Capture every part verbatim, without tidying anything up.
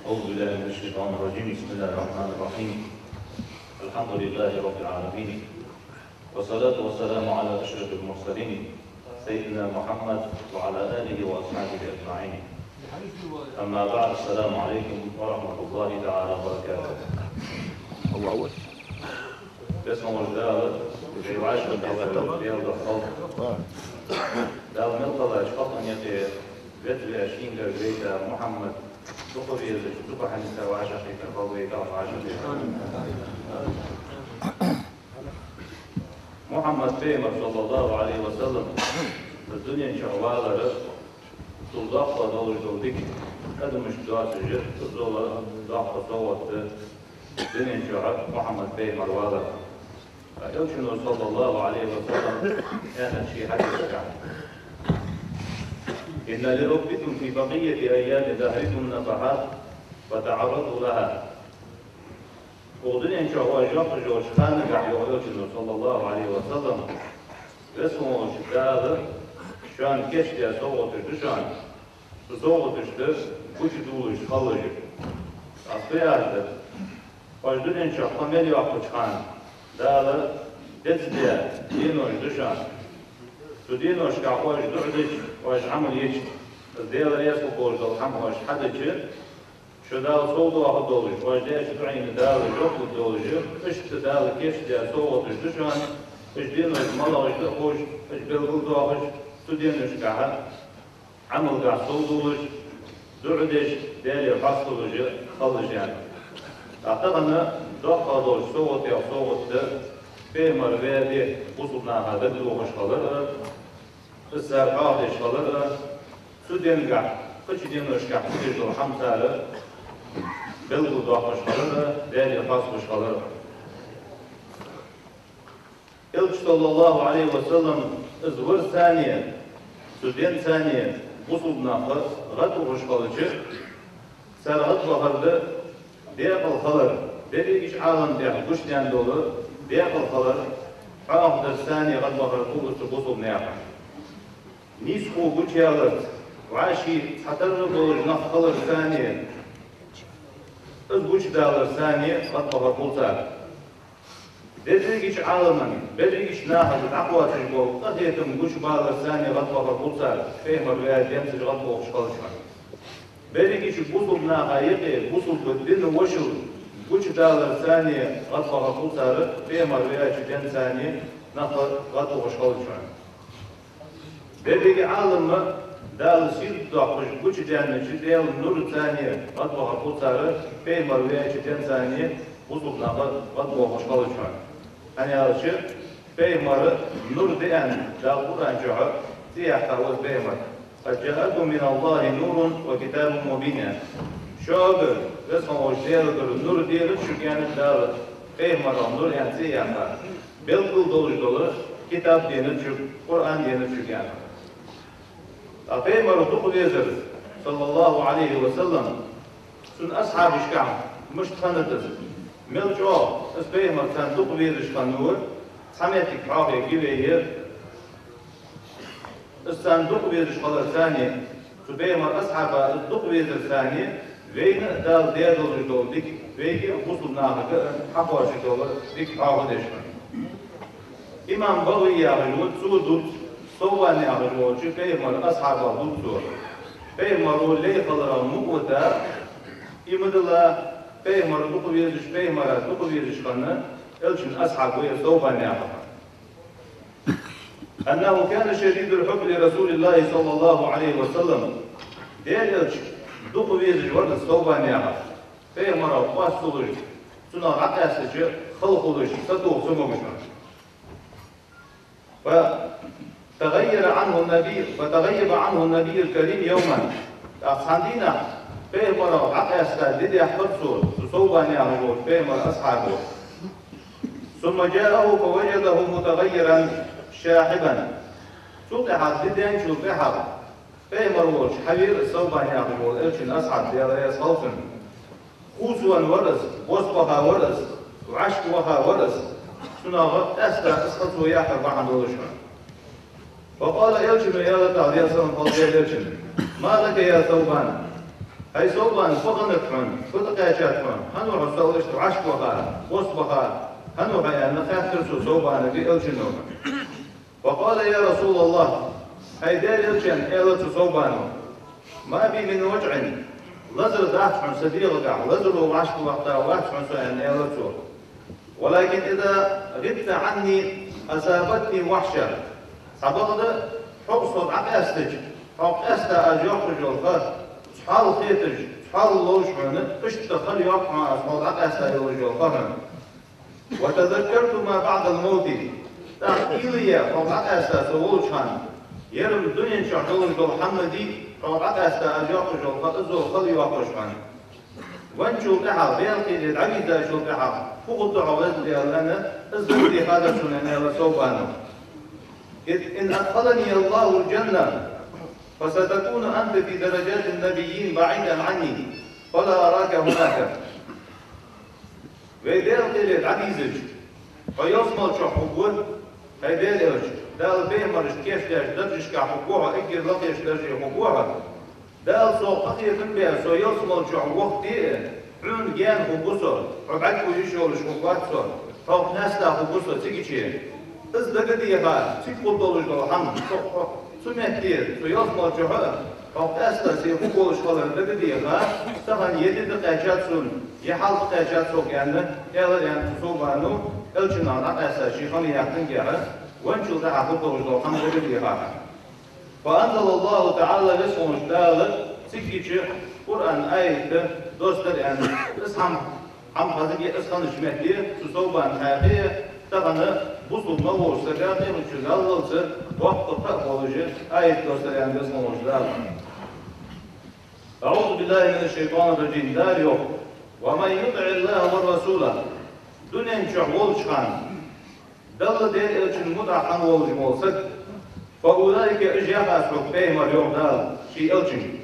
أعوذ بالله من الشيطان الرجيم. بسم الله الرحمن الرحيم. الحمد لله رب العالمين. والصلاة والسلام على أشرف المرسلين سيدنا محمد وعلى آله وأصحابه أجمعين. أما بعد، السلام عليكم ورحمة الله تعالى وبركاته. الله أكبر. Бесса волча Дала, вай вӀашагӀкхетар белгала халкъ. Дала мел кхеллача халкъа юкъе веза веза шийгара вайта Мухьаммад, дукха везача, дукха хьанисса вӀашагӀкхетар хилда вайта вӀашагӀкхетар. Мухьаммад пайхамар, саллаллахӀу Ӏалайхи ва саллам, из дунен чу валар, цул доккха долаш дола дика адамашта доацаш, цул доккха совгӀат да дунен чу Мухьаммад пайхамар валар. Элчано, саллаллахӀу Ӏалайхи ва саллам, аьннад ший хьадиса тӀа: «إن لربكم في بقية أيام دهركم نفحات فتعرضوا لها». Укх дунен чу оаш йоаккхаш йолча ханагахь, йоах Элчано, саллаллахӀу Ӏалайхи ва саллам, Веза волча Дала шоана кийчдаь совгӀаташ да шоана. Цу совгӀаташта гучадувлаш хилалаш. Аз хьоахаду, оаш дунен чу кхы мел йоаккхача хана Дала деза даь денош да шоана. Цу деношка оаш дуӀа дича, оаш Ӏамал еча, из Даьла реза хургболаш дола хӀама оаш хьадича, шо Дала совдоахаргдолаш, оаш деча дуӀайна Дала жоп лургдолаш, иштта Дала кийчдаь совгӀаташ да шоана, уж денош малагӀаш да ховш, уж белгалдоахаш, цу деношкахьа Ӏамалгахьа совдувлаш, дуӀа деш, Даьлага хьоасталуш хилалаш, аьнна. ТӀаккха тахан доккхагӀа долча совгӀатех совгӀат да пайхамар ваь ди бусалба наха дагадохаш хилар а, из цар хьоахадеш хилар а, цу денгахьа, кхыча деношкахьа ца деш дола хӀама цар белгалдоаккхаш хилар а, Даьлага хьоасталуш хилар а. Элча, саллаллахӀу Ӏалайхи ва саллам, из вар санна, цу ден санна бусалба нах гӀадбахаш хилча, цар гӀадбахар да декъала хилар, берригача Ӏалам тӀа гучадаьнна дола декъала хилар, хьоахадар санна гӀадбахар хул цу бусалба наьха. Нийсхо гучаяларца, вӀаший цхьатарра болаш нах хилар санна, из гучадалар санна гӀадбахар хул цар. Берригача Ӏаламан, берригача нахага дӀакхоачаш бола къахетам гучабалар санна гӀадбахар хул цар, пайхамар ваь денца гӀадбохаш хилча. Берригача бусалба наха юкъе бусалба дина вошал гучадалар санна гӀадбахар хул цар, пайхамар ваьча денца нах гӀадбохаш хилча. Беррига Ӏалам Дала сийрда доаккхаш гучадаьннача Даьла нур санна гӀадбахар хул цар, пайхамар ваьча денца бусалба нах гӀадбохаш хилча. ХӀана аьлча, пайхамара нур да аьнна, Дала Къуръан чу цӀи яьккха ва из пайхамар. «قد جاءكم من الله نور وكتاب مبين». Шуга, веза волча Даьлагара нур денад шуга, аьннад Дала, пайхамарах нур аьнна цӀи яьккха. Белгала долаш дола китаб денад шуга, Къуръан денад шуга, аьнна. ТӀаккха пайхамар дукха везар, саллаллахӀу Ӏалайхи ва саллам, цун асхьабашка мишта хиннад из? Мел чӀоагӀа из пайхамар царна дукха везаш хиннав, цхьа моттиг хьоахаергья вай. Из царна дукха везаш хилар санна, цу пайхамара асхьабашка из дукха везар санна, вайна а Дала даь долаш дола дика, вайга а бусалба нахага а хьакхоачаш дола дика хьоахадеш хиннад. Имам БагӀави яхаш ва, цо дувц, Совбан яхаш волча пайхамара асхьабах дувц цо. Пайхамара лай хиларах мукъа вита, иман дилла, пайхамар дукха везаш, пайхамара дукха везаш хинна, Элчан асхьаб ва ер Совбан яхар. «أنه كان شديد الحب لرسول الله صلى الله عليه وسلم». Даьла Элча дукха везаш вар из Совбан яхар. Пайхамарах къоасталуш, цунах дӀакъаьстача хала хулаш, сатоха ца могаш вар. «فتغير عنه النبي، فتغيب عنه النبي الكريم يوما». ТӀаккха цхьан дийнахьа пайхамарах дӀакъаьста ди даьккхар цо, цу Совбан яхаш волча пайхамара асхьабо. «ثم جاءه فوجده متغيرا شاحبا». Цул тӀехьагӀа ди даьнначул тӀехьагӀа пайхамар волча хьавера из Совбан яхаш вола Элчан асхьаб, Даьла раьза хилва цунна. Хувцавенна вар из, бос баха вар из, вӀашка ваха вар из, цунах къаьстта из ха цо яьккхар бахьан долаш хиннад. «فقال», Элчано аьлар тӀаккха, Даьла салам хилда Даьла Элчанна: «ما لك يا ثوبان؟» «ХӀай Совбан, фу хиннад хьона, фу тӀакхаьчад хьона, хӀана ва хьо со иштта вӀашка ваха, бос баха, хӀана ва хьо?» — аьнна, хаьттар цо Совбанага Элчано. «فقال: يا رسول الله, хӀай Даьла Элча, — аьнна, аьлар цу Совбано, — ما بي من وجع, лазар дац хьона са дегӀагахь, лазаро вӀашка вахийта вац хьона со», — аьнна, аьлар цо. «ولكن إذا غبت عني أصابتني وحشة. Цхьабакъда, хьо со дӀакъаьстача, хьо къаьста аз йоаккхаш йола ха, цхьоал хеташ, цхьоал ловш хьона, иштта хала йоаккх хьона аз хьо дӀакъаьста йолаш йола ха хьона. وتذكرت ما بعد الموت. ТӀаккха уйла е, хьо дӀакъаьста со волча хана, ер-м дунен чу долаш дола хӀама дий, хьо дӀакъаьста аз йоаккхаш йола ха, из хала йоаккхаш хьона. Венначул тӀехьагӀа, Даьла кхеле дӀавийрзачул тӀехьагӀа, фу хургда хьо, Веза Даьла, аьнна, из дагадеха дар сона», — аьнна, аьлар Совбано. «إن أدخلني الله الجنة فستكون أنت في درجات النبيين بعيدا عني، فلا أراك هناك». Вай Даьла кхеле дӀадийрзача, хьо ялсмала чу хургва, хӀай Даьла Элча, Дала пайхамарашта кийчдаьча даржашка хургва хьо, эггара лакхерча дарже хургва хьо. Дала сох къахетам бе, со ялсмала чу вахийте а, хьона гаьна хургва со, хьо бӀаргагуш йолаш хургвац со, хьох къаьста хургва со цигача. Из дагадеха, цига хургдолаш дола хӀама, со хьо цу метте, цу ялсмала чу а хьох къаьста со хургволаш хилар дагадеха, тахан е ди тӀакхаьчад сона, е хьал тӀакхаьчад сога, аьнна, аьлар, аьнна, цу Совбано, Элчанах дӀакъаьста ший хӀама яхтангехьа, венначул тӀехьагӀа хургдолаш дола хӀама дагадеха. فأنزل الله تعالى, Веза хиннача Дала цигача Къуръан аят доссадар, аьнна, из хӀама, хӀама хазаге, из хиннача метте цу Совбана хьакъехьа, тахан бусалба ма волча сага къематдийнахьа Даллалца боккха кхаъ болаш аят доссадар, аьнна, Веза хиннача Дала. أعوذ بالله من الشيطان الرجيم. Дала йоах: «ومن يطع الله والرسول». Дунен чу волча хана Далла, Даьла Элчанна мутӀахьа хинна волаш вола саг, «فأولئك», уж яхаш хьога, пайхамар, йоах Дала ший Элчанга,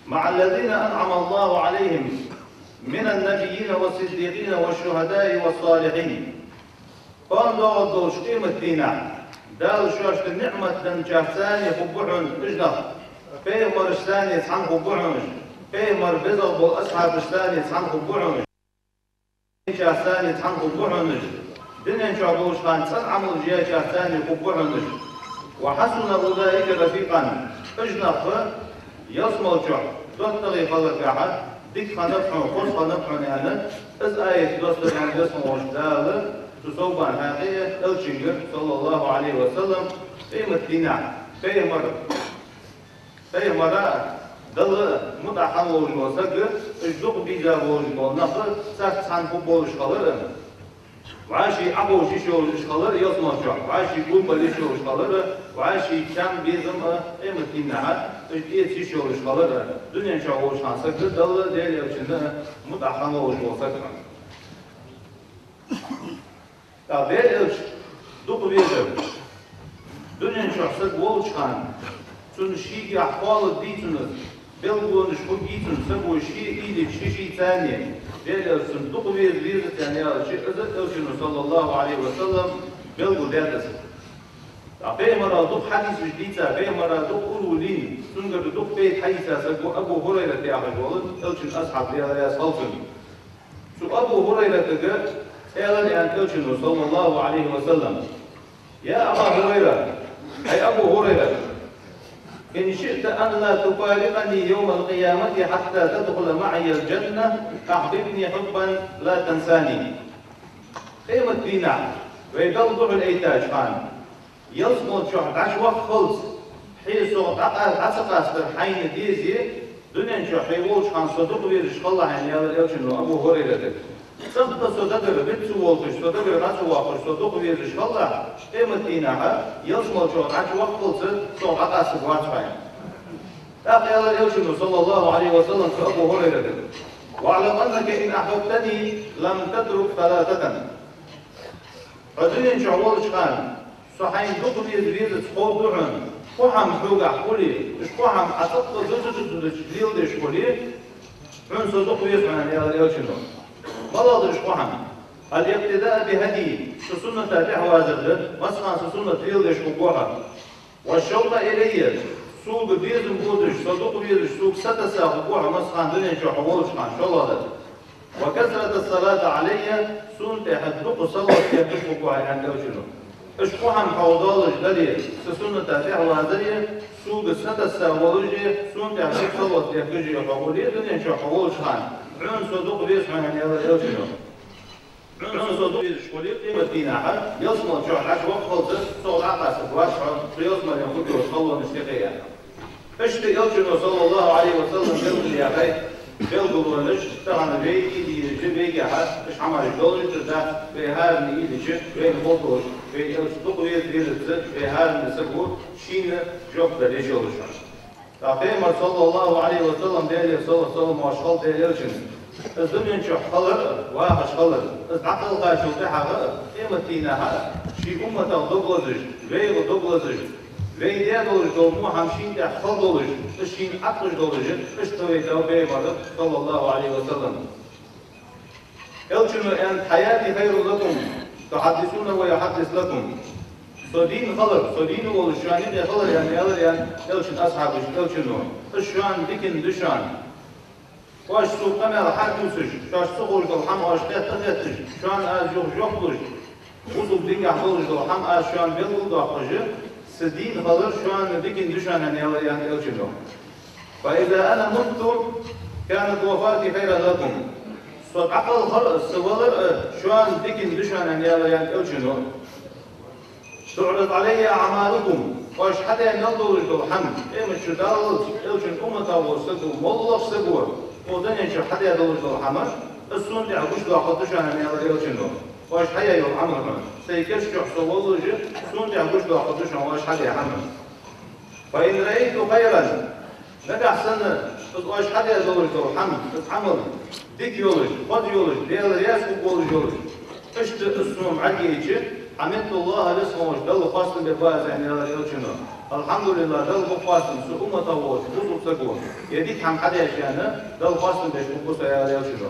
«مع الذين أنعم الله عليهم من النبيين والصديقين والشهداء والصالحين». Кхоана доагӀаргдолча къематдийнахьа Дала шоашта ниӀмат денначарца цхьана хургба хьона уж нах, пайхамарашца цхьана хургба хьона уж, пайхамара безагӀа болча асхьабашца цхьана хургба хьона уж. Царца цхьана хургба хьона уж. Дунен чу болча хана цӀена Ӏамалаш ечарца цхьана хургба хьона уж. «وحسن أولئك رفيقا». Уж нах ялсмала чу доттагӀий хиларгахьа дика хиннаб хьона, хоза хиннаб хьона, аьнна, из аят доссадар, аьнна, Веза хиннача Дала цу Совбана хьакъехьа Элчанга, صلى الله عليه وسلم, къематдийнахьа пайхамар, пайхамара, Далла мутӀахьа хинна волаш вола саг, уж дукха беза болаш бола нах, царца цхьана хургболаш хилар, вӀаший Ӏоховша йиш йолаш хилар ялсмала чу, вӀаший гулбала йиш йолаш хилар, вӀаший чам, безам а къематдийнахьа уж эца йиш йолаш хилар, дунен чу волча хана саг Далла, Даьла Элчанна мутӀахьа хинна волаш вола саг. ТӀаккха Даьла Элча дукха везар. Дунен чу саг волча хана, цунна шийгахьа кхоалагӀа дийцача, белгалонаш хургйий цунна, саго ше уйла йича, ше шийца цхьана, Даьла Элча цунна дукха веза, везац аьнна аьлча, из Элчано, صلى الله عليه وسلم, белгалдаьд из. ТӀаккха пайхамара дукха хьадисаш дийца, пайхамара дукха урока лийнна, цунгара дукха пайда хьаийца саг ва Абу ХӀурайрат яхаш вола, Элчан асхьаб, Даьла раьза хилва цунна. Цу Абу ХӀурайратага аьлар, аьнна, Элчано, صلى الله عليه وسلم: «يا أبا هريرة, хӀай Абу ХӀурайра, إن شئت أن لا تفارقني يوم القيامة حتى تدخل معي الجنة، أحببني حبا لا تنساني». Къематдийнахьа вай Далла духьалъяйтача хана, ялсмала чу дӀачуваххалца, хьо сох дӀакъа-, дӀа ца къастар хьайна дезе, дунен чу хьо волча хана со дукха везаш хилалахь, аьнна, аьлар Элчано Абу ХӀурайратага. ЦӀаккха со дагара виццу волхаш, со дагара дӀа ца воаккхаш, со дукха везаш хилалахь, къематдийнахьа ялсмала чу дӀачуваххалца сох дӀакъастаргвац хьо, аьнна. ТӀаккха аьлар Элчано, صلى الله عليه وسلم, цу Абу ХӀурайратага: «واعلم أنك إن أحببتني لم تترك ثلاثة». Хьо дунен чу волча хана со хьайна дукха веза, везац ховргда хьона. Кхо хӀама хьогахь хуле, уж кхо хӀама Ӏа цӀаккха дуза-дуза-дузача леладеш хуле, хьона со дукха веза хьона, аьнна, аьлар Элчано. МалагӀа да уж кхо хӀама? «الاقتداء بهديي», са сунната тӀехьавазар да, массахана са суннат леладеш хургва хьо. «والشوق إلي», Сога безам бодаш, со дукха везаш, сога сатувсаш хургва хьо массахана дунен чу хьо волча хана, шоллагӀа да. «وكثرة الصلاة علي», сона тӀехьа дукха салот дехкаш хургва хьо, аьннад Элчано. Иштта кхо хӀама хьога долаш дале, са сунната тӀехьа лазаре, сога сатувсаш волаше, сона тӀехьа дукха салот дехкаше хьо хуле дунен чу хьо волча хана, хьона со дукха веза хьона, аьннад Элчано. Хьона со дукха везаш хуле, къематдийнахьа, ялсмала чу хьо ваххалца, со дӀакъастаргвац хьо, со ялсмален хургйолча халонаш тӀа кхея. Иштта Элчано, саллаллахӀу Ӏалайхи ва саллам, белгалъяьхай белгалонаш, тахан вай ийла еш, вайгахьа уж хӀамаш долаш да, вай хӀаране ийла еш, вайна хов долаш, вай Элча дукха веза везаца, вай хӀаране саго шийна жоп дала йиш йолаш хьона. ТӀаккха Пайхамара, саллаллахӀу Ӏалайхи ва саллам, Даьлера салот-салам хилда Даьла Элчанна, из дунен чу хилар а, вахаш хилар а, из дӀакхелхачул тӀехьагӀа а, къематдийнахьа а, ший умматах дог лазаш, вайгара дог лазаш, вай де долаш дола во хӀама шийна тӀехьа хила долаш, из шийна Ӏатташ долаш, иштта вай Даьла Пайхамара, саллаллахӀу Ӏалайхи ва саллам. Элчано аьннад: «حياتي خير لكم، تحدثون ويحدث لكم». Со дийна хилар, со дийна волаш шоана юкъе хилар, аьнна, аьлар, аьннад Элчан асхьабашка Элчано, из шоана диканна да шоана. Оаш сога къамаьл хьадувцаш, шоашта ца ховш дола хӀама оаш хетта а хетташ, шоана аз юха жоп луш, бусалба динагахьа долаш дола хӀама аз шоана белгалдоаккхаш, са дийна хилар шоана диканна да шоана, аьнна, аьлар, аьннад Элчано. «فإذا أنا مت كانت وفاتي خيرا لكم». Со дӀакхалхар а, са валар а шоана диканна да шоана, аьнна, аьлар, аьннад Элчано. «تعرض علي أعمالكم». Оаш хьадаь мел долаш дола хӀама, къематди даллалца, Элчан умматах волча саго, моллагӀча саго, укх дунен чу хьадаь долаш дола хӀама, из сона тӀехьа гучадоаккхаргда шоана, аьнна, аьлар Элчано. Оаш хьаяь йола Ӏамал хьона, сай кийча чу со воллаше, сона тӀехьа гучадоаккхаргда шоана оаш хьадаь хӀама. «فإن رأيت خيرا». Нагахьа санна из оаш хьадаь долаш дола хӀама, из Ӏамал дика йолаш, хоза йолаш, Даьла раьза хургволаш йолаш, иштта из сона бӀаргайча, «حمدت الله», веза хинна волча Далла хоастам бергба аз, аьнна, аьлар Элчано. «АлхьамдулиллахӀ, Далла ба хоастам, са умматах волча бусалба саго ер дика хӀама хьадаьча, аьнна, Далла хоастам беш хургва со», аьлар Элчано.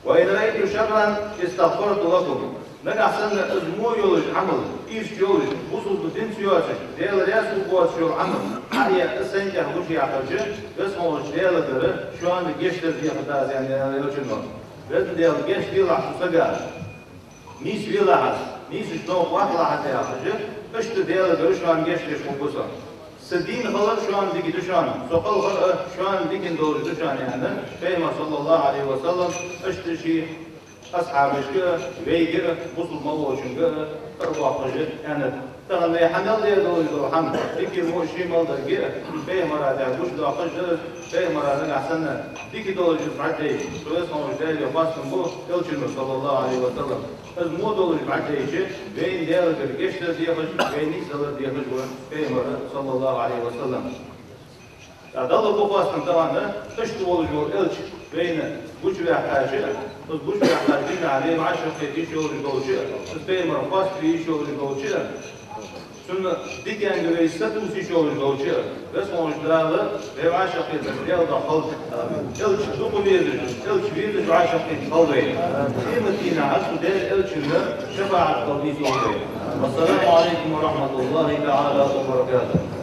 «وإن رأيت شرا استغفرت لكم». Нагахьа санна из во йолаш Ӏамал, ийрча йолаш, бусалба динца йоацаш, Даьла раьза хургвоацаш йола Ӏамал, хьаяь, из сайна тӀехьа гучаяккхача, веза хинна волча Даьлагара шоана гешт дар дехаргда аз, аьнна, аьлар Элчано. Веза Даьла, гешт делахь цу сага. Нийсвелахь из, нийсача новкъа вахалахь из, яхаш, иштта Даьлагара шоана гешт деш хургва со. Са дийна хилар шоана дика да шоана, со кхалхар а шоана диканна долаш да шоана, аьнна, Пайхамара, саллаллахӀу Ӏалайхи ва саллам, иштта ший асхьабашка а, вайга а, бусалба мел волчунга а тӀабоаккхаш аьннад. Тахан вай хьа мел де долаш дола хӀама, дикагӀа мо ший мел дарга а, Пайхамара тӀехьа гучадоаккхаш да, Пайхамара нагахьа санна дика долаш из бӀаргадайча, цу веза хинна волча Даьлага хоастам бу Элчано, саллаллахӀу Ӏалайхи ва саллам. Из во долаш бӀаргадайча, вайна Даьлагара гешт дар дехаш, вайна нийсдалар дехаш ва Пайхамар, саллаллахӀу Ӏалайхи ва саллам. ТӀаккха Далла ба хоастам тахан, иштта волаш вола Элча вайна гучаваьккхача, из гучаваьккхача дийнахьа вай вӀашагӀкхета йиш йолаш долча, из Пайхамара хоастабе йиш йолаш долча, цунна диканга вай сатувса йиш йолаш долча, веза хинна волча Дала вай вӀашагӀкхетар Даьла духьа хилда. Элча дукха везаш, Элча везаш вӀашагӀкхеташ хилда вай. Къематдийнахьа цу Даьла Элчанна шафаӀат дала нийсдолда вай. والسلام عليكم ورحمة الله تعالى وبركاته.